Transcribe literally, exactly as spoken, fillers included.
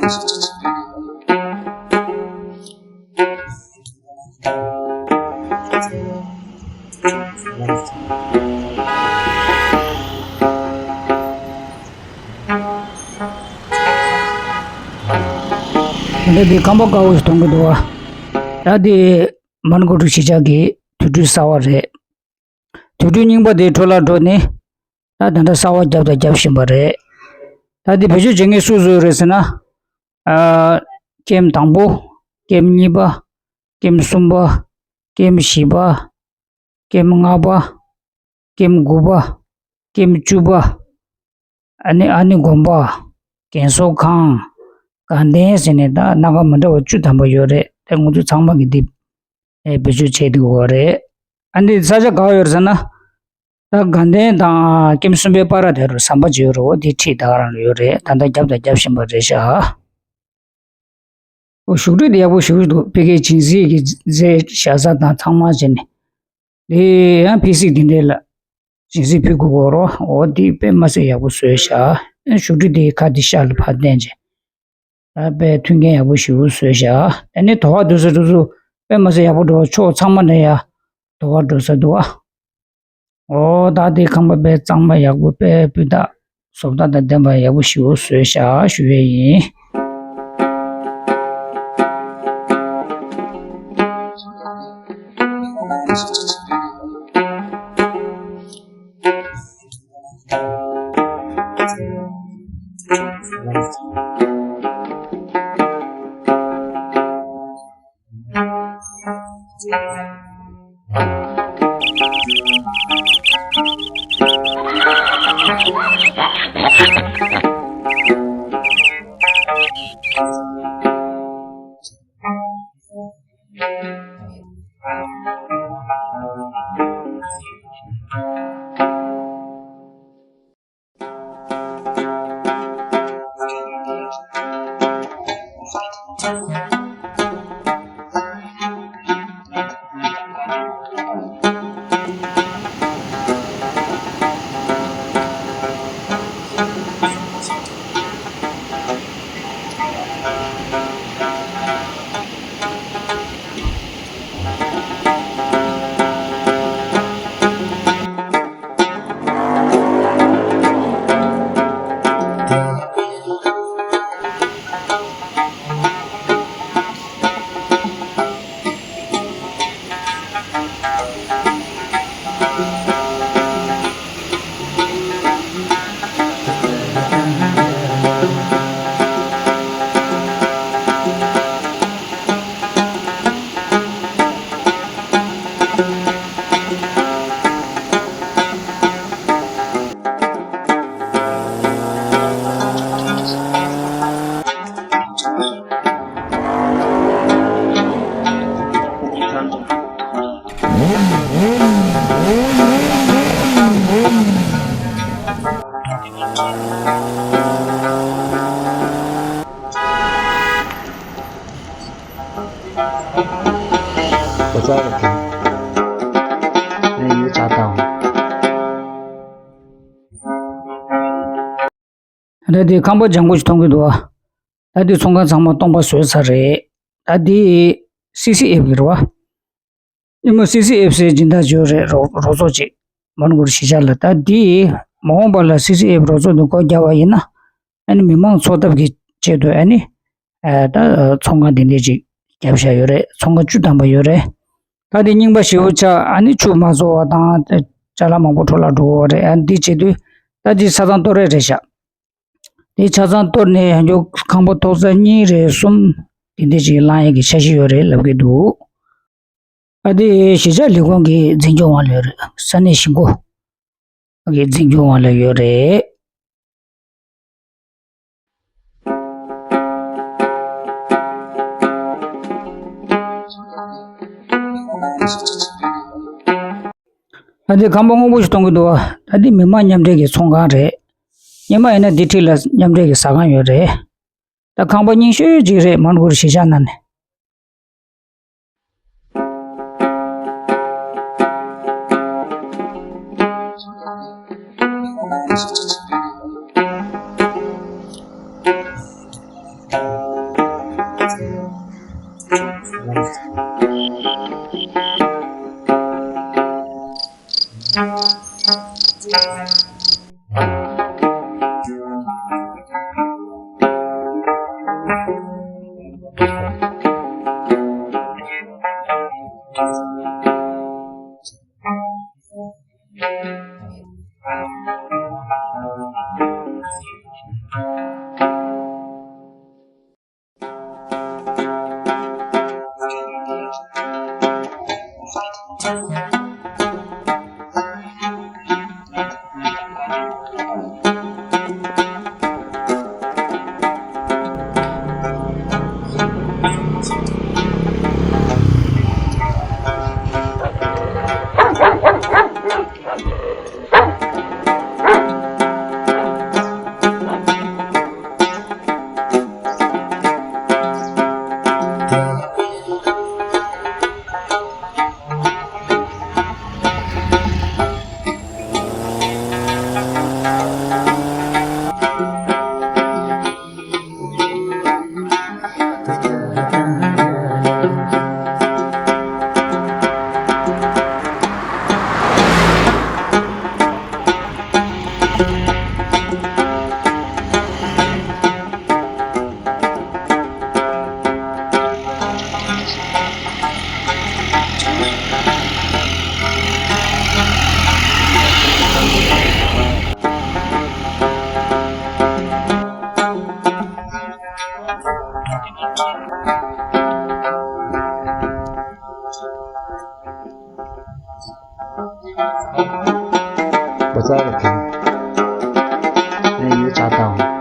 འདི་འདི་ཁམས་པ་དཀར་པོ་ཞིག་མཐོང་གི་འདུག་བ། ད་འདི་མོན་གྷོ་གྲུ་གཞིས་ཆགས་ཀྱི་དུར་ཁྲོད་གསར་བ་རེད། དུར་ཁྲོད་རྙིང་པ་དེ་འཕྲོ་བརླག་འགྲོ་ནས་ད་ད་ལྟ་གསར་བ་བརྒྱབ་དང་རྒྱབ་བཞིན་པ་རེད། ད་འདི་བེད་སྤྱོད་བྱེད་མཁན་སུ་སུ་རེད་ཟེར་ན། ཨ། ཀེམ་དང་པོ། ཀེམ་གཉིས་པ། ཀེམ་གསུམ་པ། ཀེམ་བཞི་པ། ཀེམ་ལྔ་པ། ཀེམ་དགུ་པ། ཀེམ་བཅུ་པ། ཨ་ནི་ཨ་ནི་དགོན་པ། རྒན་གསོ་ཁང་། དགའ་ལྡན་ཟེར་ནས་ད་སྣ་ཁ་མི་འདྲ་བ་བཅུ་ཐམ་པ་ཡོད་རེད། དེ་ང་ཚོ་ཚང་མ་གི་འདི་ཨེ་བེད་སྤྱོད་བྱས་འདུག་གོ་རེད། ཨ་འདི་ས་ཆ་ག་བ་ཡོད་རེད་ཟེར་ན། ད་དགའ་ལྡན་དང་ཀེམ་གསུམ་པའི་བར་དེ་རུ་ཟམ་པ་ཅིག་ཡོད་རེད། འོ་འདི་འཁྲིས་ད་ག་རང་ལ་ཡོད་རེད། ད་ལྟ་རྒྱབ་དང་རྒྱབ་བཞིན་པ་རེད་ཤག། འོ་བཞུགས་ཁྲི་དེ་ཡག་པོ་ཞེ་པོ་འདུག་དཔེ་ཀའི་སྦྱིན་སྲེག་གི་རྫས་བཞག་ས་དང་ཚང་མ་བྱས་ནས། དེ་ཡང་ཕི་སིག་དེ་འདྲས་ལ་སྦྱིན་སྲེག་ཕུལ་དགོས་གོ་རོ། འོ་དེ་དཔེ་མ་སྲིད་ཡག་པོ་བཟོས་ཤག། བཞུགས་ཁྲི་དེའི་ཁ་དེ་ཤར་ལ་ཕར་བསྟན་བྱས། ད་དཔེ་མཐུན་རྐྱེན་ཡག་པོ་ཞེ་པོ་བཟོས་ཤག། དེ་ནས་དོ་བ་འདུག་ས་འདུག་ས་དཔེ་མ་སྲིད་ཡག་པོ་འགྲོ་བ། ཕྱོགས་ཚང་མ་ནས་ཡ་དོ་བ་འགྲོ་ས་འདུག་ཨ། འོ་ད་དེ་ཁང་པ་དཔེ་གཙང་མ་ཡག་པོ་དཔེ་སྤུས་དག་བཟོ་ལྟ་དང་ལྡན་པ་ཡག་པོ་ཞེ་པོ་བཟོས་ཤག་ཞུ་ཡས་ཡིན། གོ་ཆ་རེད་དེ། ངས་ཡིག་ཆ་བཏང་། ད་དེ་ཁང་པ་ལྗང་ཁུ་ཞིག་མཐོང་གི་འདུག་བ། ད་དེ་ཚོང་ཁང་ཚང་མ་སྟོང་པ་བཟོས་ཚར་རེད། ད་དེ་སི་སི་ཨེཕ་གི་རེད་བ། ཨེ་མ་སི་སི་ཨེཕ་སའི་སྦྱིན་བདག་ཅིག་ཡོད་རེད། རོགས་རོགས་ཚོགས་ཅིག་མོན་གྷོ་གཞིས་ཆགས་ལ། ད་དེ་མ་འོངས་པ་ལ་སི་སི་ཨེཕ་རོགས་ཚོགས་འདི་སྒོ་རྒྱབ་པ་ཡིན་ན། ཨ་ནི་མི་མང་འཚོ་ཐབས་ཀྱི་ཆེད་དུ་ཨ་ནི། ཨ་ད་ཚོང་ཁང་དེ་འདྲས་ཅིག་བརྒྱབ་བཞག་ཡོད་རེད། ཚོང་ཁང་བཅུ་ཐམ་པ་ཡོད་རེད། ད་དེ་རྙིང་པ་ཞེ་པོ་ཆགས། ཨ་ནི་ཆུ་མ་བཙོ་བ་དང་ཅ་ལག་མང་པོ་འཕྲོ་བརླག་འགྲོ་གི་རེད། ཨ་ནི་འདི་བྱེད་དུས་ད་འདི་ཆ་ཚང་གཏོར་ཡས་རེད་ཤག། དེ་ཆ་ཚང་གཏོར་ནས་ཡང་བསྐྱར་ཁང་པ་ཐོག་ས་གཉིས་རེ་གསུམ་དེ་འདྲས་ཅིག་བསླང་ཡས་ཀྱི་འཆར་གཞི་ཡོད་རེད་ལབ་ཀྱི་འདུག། ཨ་དེ་གཞིས་ཆགས་ལས་ཁུངས་ཀྱི་འཛིན་སྐྱོང་འོག་ལ་ཡོད་རེད། ས་གནས་གཞིས་འགོ་གི་འཛིན་སྐྱོང་འོག་ལ་ཡོད་རེད། ཨ་དེ་ཁང་པ་སྔོན་པོ་ཞིག་མཐོང་གི་འདུག་བ། ཨ་དེ་མི་མང་མཉམ་འབྲེལ་གྱི་ཚོང་ཁང་རེད། སྔོན་མ་ཡིན་ན་འདི་འཁྲིས་ལ་མཉམ་འབྲེལ་གྱི་ཟ་ཁང་ཡོད་རེད། ད་ཁང་པ་རྙིང་ཤོས་ཅིག་རེད། མོན་གྷོ་གཞིས་ཆགས་ནང་ནས། བ་ཚ་བ་ཁྱོད། ངས་ཡིག་ཆ་དང་